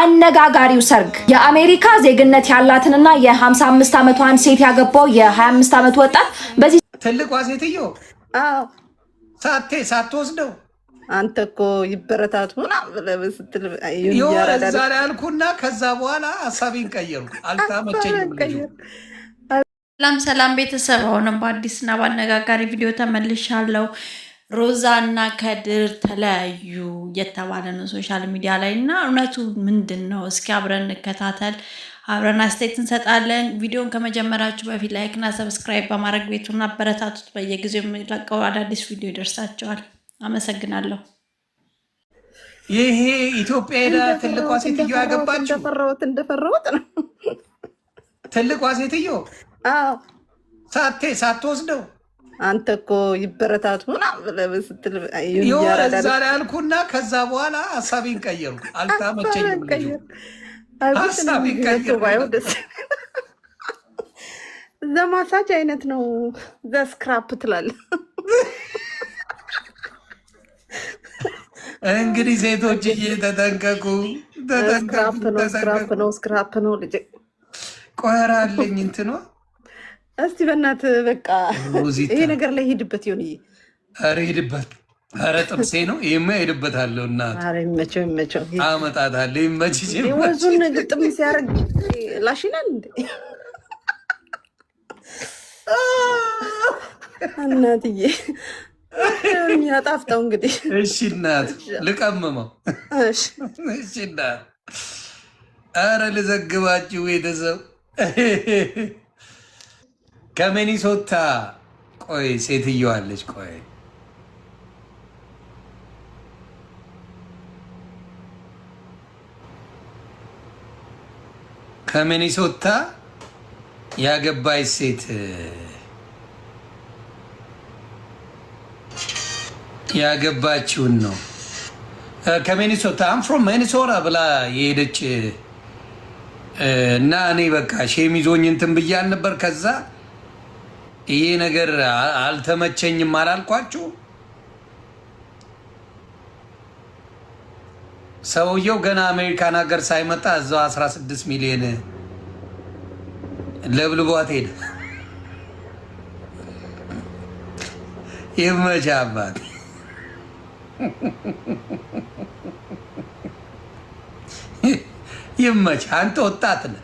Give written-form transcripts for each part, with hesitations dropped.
አነጋጋሪው ሰርግ የአሜሪካ ዜግነት ያላትንና የ55 ዓመቷን ሴት ያገባው የ25 ዓመት ወጣት በዚህ ትልቋ ሴትዮ ሳቴ ሳትወስደው አንተ እኮ ይበረታቱ ምናምን ብለህ ስትል የሆነ እዛ ላይ አልኩና ከዛ በኋላ ሀሳቤን ቀየሩ። አልታመቸኝም ልጁ። ሰላም ሰላም ቤተሰብ፣ አሁንም በአዲስና በአነጋጋሪ ቪዲዮ ተመልሻለሁ። ሮዛ እና ከድር ተለያዩ እየተባለ ነው social media ላይ እና እውነቱ ምንድን ነው? እስኪ አብረን እንከታተል፣ አብረን አስተያየት እንሰጣለን። ቪዲዮን ከመጀመራችሁ በፊት like እና subscribe በማድረግ ቤቱን አበረታቱት። በየጊዜው የሚለቀው አዳዲስ ቪዲዮ ይደርሳቸዋል። አመሰግናለሁ። ይሄ ኢትዮጵያ ሄዳ ትልቋ ሴትዮ ያገባችው እንደፈራሁት እንደፈራሁት ነው። ትልቋ ሴትዮ ሳቴ ሳትወስደው አንተ እኮ ይበረታቱ ምናምን ብለህ ስትል የሆነ እዛ ላይ አልኩና ከዛ በኋላ ሀሳቤን ቀየሩ። አልታመቸኝም ልጁ። ሀሳቤን ቀየሩ። The massage አይነት ነው። The scrub ትላለህ። እንግዲህ ሴቶች ተጠንቀቁ፣ ተጠንቀቁ። Scrub ነው፣ scrub ነው ልጄ። ቆራለኝ እንትኗ። እስቲ በእናትህ በቃ ይሄ ነገር ላይ ሂድበት ይሁን። ኧረ ሂድበት፣ ኧረ ጥብሴ ነው ይሄማ፣ ሄድበታለሁ። እናት ኧረ ይመቸው ይመቸው፣ አመጣታለሁ። ይመችሽ። ወዙን ግጥም ሲያደርግ ላሽ ይላል እንዴ እናትዬ የሚያጣፍጠው እንግዲህ። እሺ እናት ልቀምመው። እሺ እናት፣ ኧረ ልዘግባችሁ ቤተሰብ ከሚኒሶታ። ቆይ ሴትየዋ አለች። ቆይ ከሚኒሶታ ያገባች ሴት ያገባችውን ነው። ከሚኒሶታ "I'm from Minnesota" ብላ የሄደች እና እኔ በቃ shame ይዞኝ እንትን ብያል ነበር። ከዛ ይሄ ነገር አልተመቸኝም አላልኳችሁ? ሰውየው ገና አሜሪካን ሀገር ሳይመጣ እዛው 16 ሚሊዮን ለብልቧት ሄደ። ይመችህ አባት። ይመችህ። አንተ ወጣት ነህ፣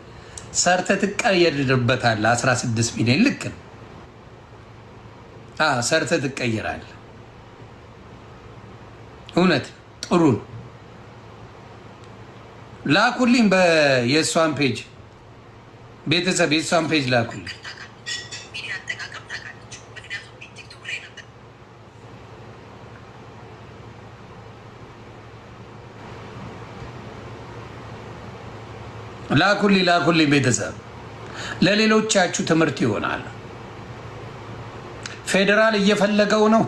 ሰርተህ ትቀየርበታለህ። 16 ሚሊዮን ልክ ነው። ሰርተህ ትቀይራለህ። እውነት ጥሩ ነው። ላኩልኝ የእሷን page ቤተሰብ፣ የእሷን page ላኩልኝ። ላኩልኝ ላኩልኝ ቤተሰብ፣ ለሌሎቻችሁ ትምህርት ይሆናል። ፌዴራል እየፈለገው ነው።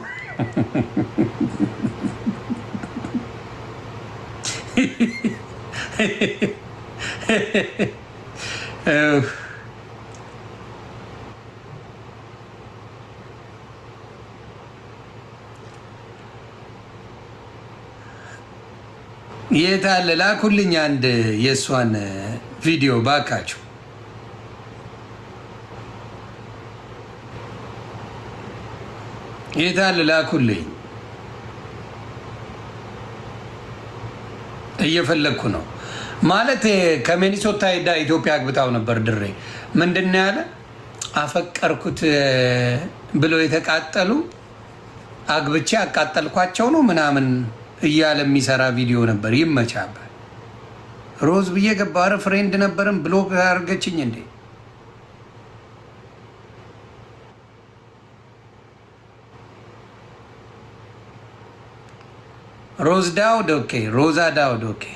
የት አለ? ላኩልኝ አንድ የእሷን ቪዲዮ ባካችሁ። የት አለ? ላኩልኝ። እየፈለግኩ ነው። ማለት ከሚኒሶታ ሄዳ ኢትዮጵያ አግብታው ነበር። ድሬ ምንድን ነው ያለ? አፈቀርኩት ብለው የተቃጠሉ አግብቼ አቃጠልኳቸው ነው ምናምን እያለ የሚሰራ ቪዲዮ ነበር። ይመቻበል። ሮዝ ብዬ ገባ። ኧረ friend ነበርን block አድርገችኝ እንዴ? ሮዝ ዳውድ okay። ሮዛ ዳውድ okay።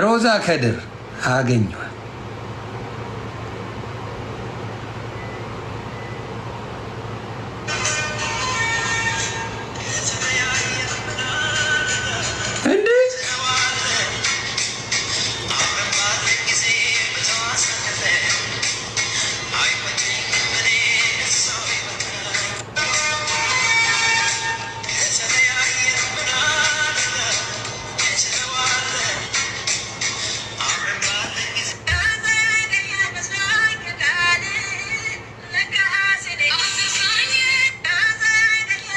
ሮዛ ከድር አገኘዋል። እንዴ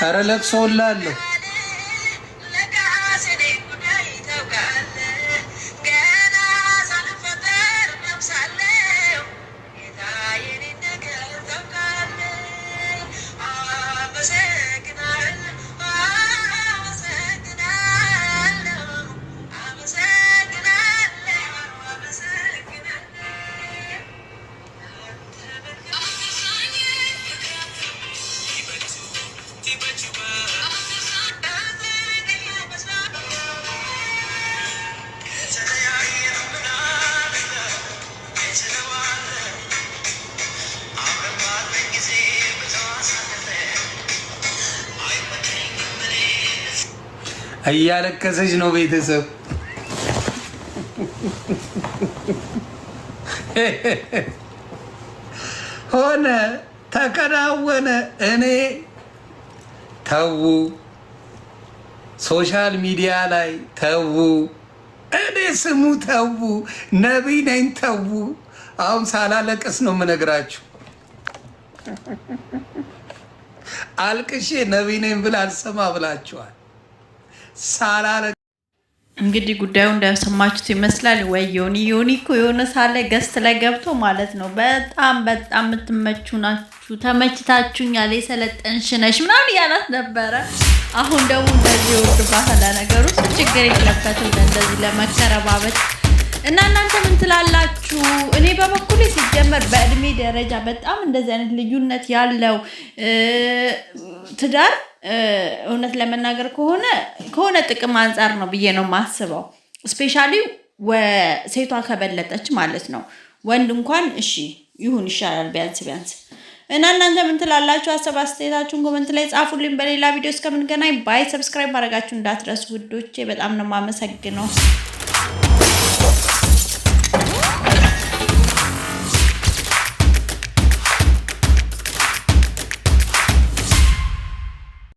ኧረ ለቅሶላለሁ። እያለቀሰች ነው ቤተሰብ። ሆነ ተከናወነ። እኔ ተዉ፣ social media ላይ ተዉ፣ እኔ ስሙ ተዉ፣ ነቢይ ነኝ ተዉ። አሁን ሳላለቅስ ነው የምነግራችሁ። አልቅሼ ነቢይ ነኝ ብል አልሰማ ብላችኋል። ሳላለ እንግዲህ ጉዳዩ እንደሰማችሁት ይመስላል። ወይ ዮኒ ዮኒ እኮ የሆነ ሳለ guest ላይ ገብቶ ማለት ነው በጣም በጣም የምትመቹ ናችሁ፣ ተመችታችሁኛል፣ የሰለጠንሽ ነሽ ምናምን እያላት ነበረ። አሁን ደግሞ እንደዚህ ይወርድባታል። ለነገሩ እሱ ችግር የለበትም እንደዚህ ለመከረባበት እና እናንተ ምን ትላላችሁ? እኔ በበኩሌ ሲጀመር በእድሜ ደረጃ በጣም እንደዚህ አይነት ልዩነት ያለው ትዳር እውነት ለመናገር ከሆነ ከሆነ ጥቅም አንጻር ነው ብዬ ነው የማስበው። Especially ሴቷ ከበለጠች ማለት ነው። ወንድ እንኳን እሺ ይሁን ይሻላል ቢያንስ ቢያንስ። እና እናንተ ምን ትላላችሁ? ሀሳብ አስተያየታችሁን comment ላይ ጻፉልኝ። በሌላ ቪዲዮ እስከምንገናኝ bye። Subscribe ማድረጋችሁ እንዳትረሱ ውዶቼ። በጣም ነው የማመሰግነው።